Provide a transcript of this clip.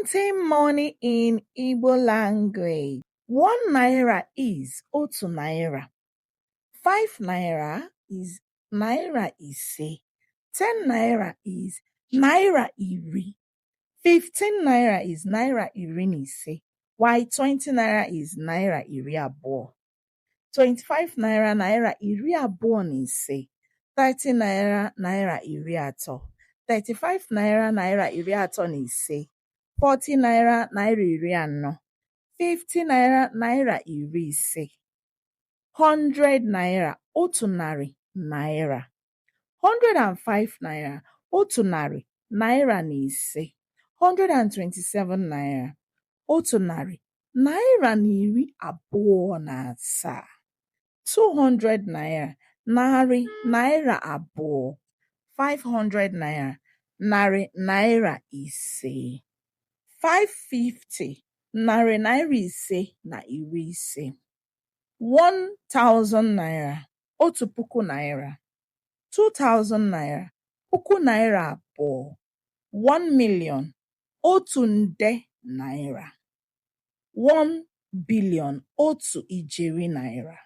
Counting money in Igbo language. 1 naira is otu naira. 5 naira is naira ise. 10 naira is naira iri. 15 naira is naira iri na ise, while 20 naira is naira iri abụọ. 25 naira, naira iri abụọ na ise. 30 naira, naira iri atọ. 35 naira, naira iri atọ na ise. 40 naira, naira iri anọ. 50 naira, naira iri ise. 100 naira, otu narị naira. 105 naira, otu narị naira na ise. 127 naira, otu narị naira na iri abụọ na asaa. 200 naira, narị naira abụọ. 500 naira, narị naira ise. 550, narị naira ise na iri ise. 1000 naira, otu puku naira. 2000 naira, puku naira abụọ. 1 million, otu nde naira. 1 billion, otu ijeri naira.